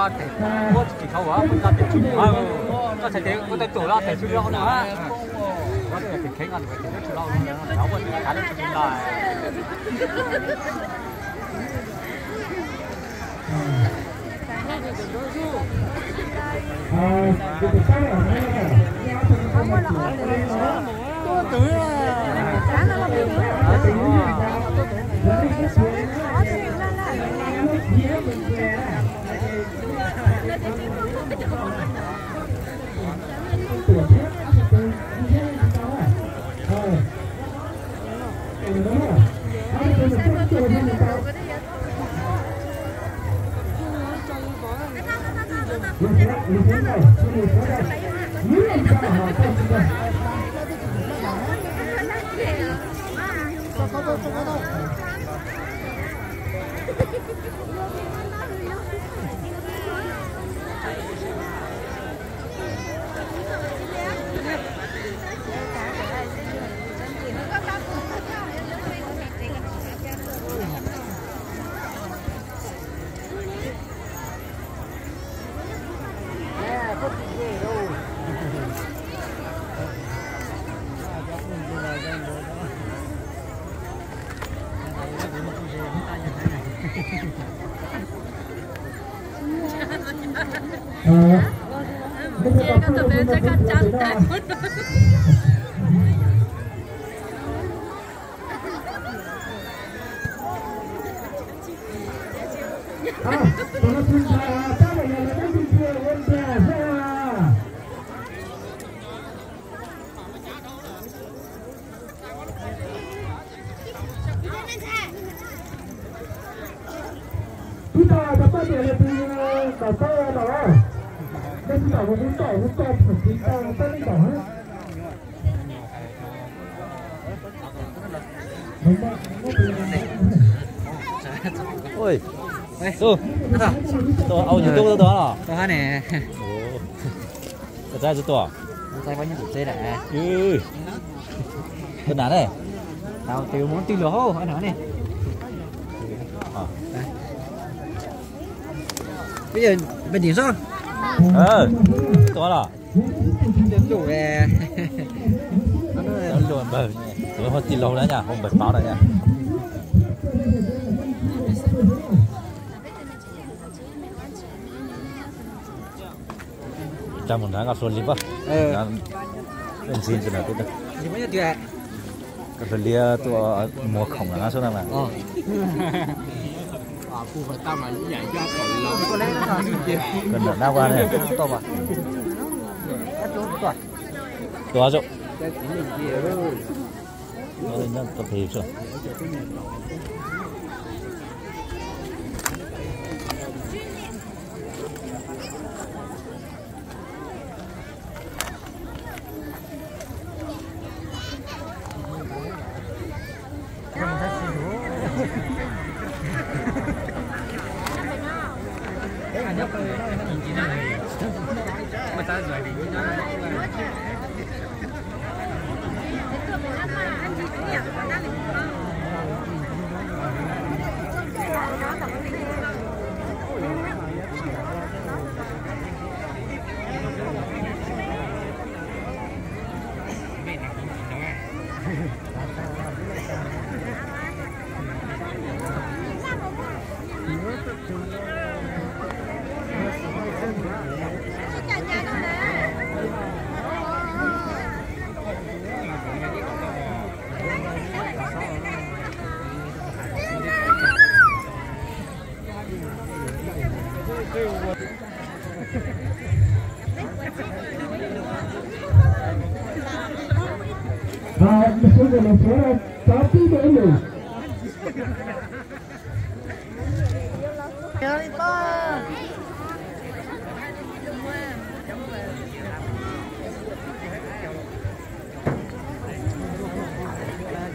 Tes kuab tsis tsis tau ua, kuv tau tes tsis tau, koj txhais tes kuv tau tuam los tes tsis tau no. Kuv tes kheev no tes tsis tau no, ua tes kav tsis tau. Ib tog cov poj niam los tus kom tau los, nej tsis tau mus mus tau mus tau thaum tsis tau peb nej tau. Tus, tus au YouTube tuaj los? Tau hab ne. Koj txaib txhua tus? Txaib pab nyob tus txeb na. Tus na ne? Tau tes mus twg los hauj na ne. Peb nim sob. Tus los? Luag npawg, tus ho tij laug na, ho npawg Pov na. Tsa mus nrad koj hluas li pab. Ntxhi ntsis na, koj hluas li tuaj muag khoom na sub na. Koj nram nab vaj ne. Tua.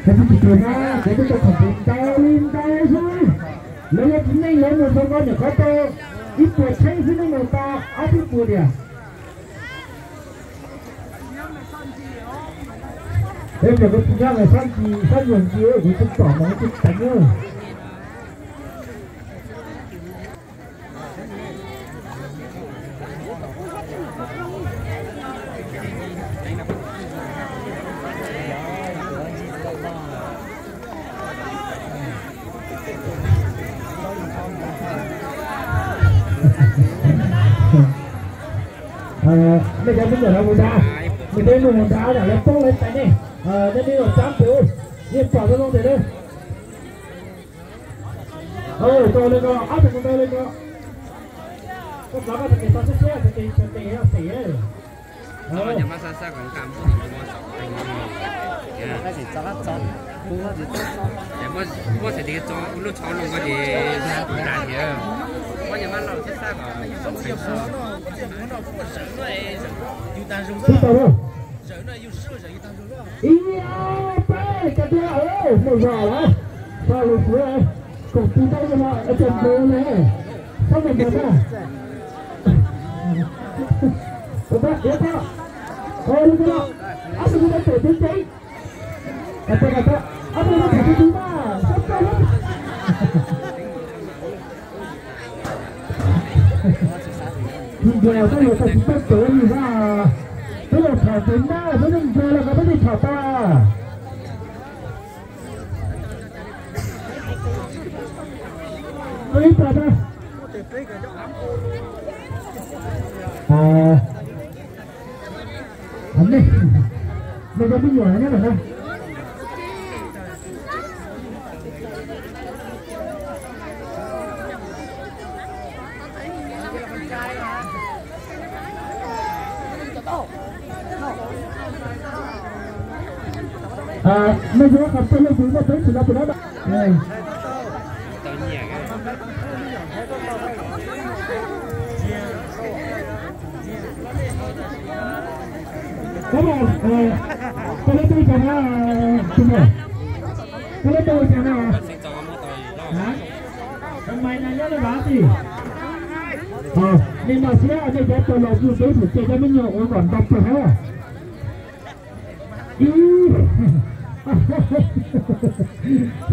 Cov tsis tau na, cov twb tau khoom ntau li ntau xwb. Lawv yog txiv neej lawv mus sau nkaus nyuam qhuav tau ib puas txheeb xwb, nej mus tau ob peb puas tiag. Peb cov kuv tsis nyob los sab ntsis sab yuag ntsis kuv tsis pom mas kuv tsis teev na. Nej cov me nyuam los mus nrad, nws tej mus nrad lawm, lawv poob lawv tais nej. Nej, nej los tsab tus, yeej pom zoo zoo tes na. Rau li ko, ob tug mus ntau li ko. Koj xav koj tag kis xav siab siab, tag kis tag kis xim. Muab xav tias tso lub tsho no ko ces nta thiab. Muab cov mab laus thiab xab kom Xib tau lawm. Ib, ob, peb, kab tiab, muaj zog lawm. Tso lus suav, koom tis tau no, es cov mus ne, txhob mus ntawd na. Ua pab, ua pab, ua li ko, ob tug tau pem tiv ces. Ob tug tau pem tiv tiv mas, txhob tso lawm. Tsis nco koj yuav tau tsis tau tuav yus na. Peb los tham tus nab, peb yeej nco los ko peb yeej tham tau. Ib pab na. Nej, nej cov me nyuam nyob ntawm no. Nej yuav qhov twg leej twg muaj peev xwm los pem no. Koj leej twg cas na, tus muam? Koj leej twg cas na? Mas na nyob leej vav tij. Nej noj siab, nej cov tau los yug teb thaum ces cov me nyuam ua kom ntau pes hab.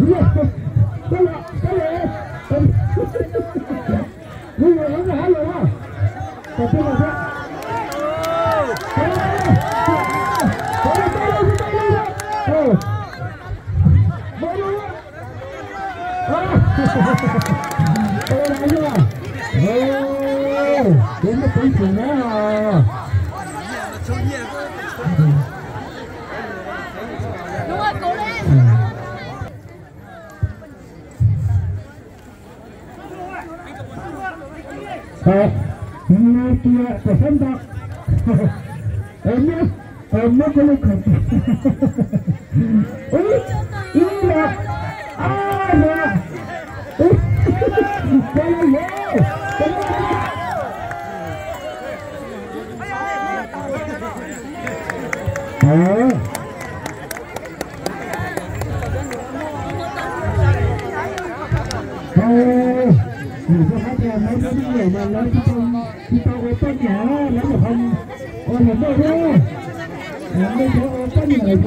Ua, ua, ua, ua, ua, ua, Hos, nws tias kom sab nta. Muab, muab koj lub khoom. Ib, ib los, ob los, ib, koj lub khoom. Nws kuj hais tias lawv cov me nyuam mas lawv tsis tau, tsis tau ua poj niam, lawv nyuam qhuav ua niam dej thiab. Nej cov ua poj niam ces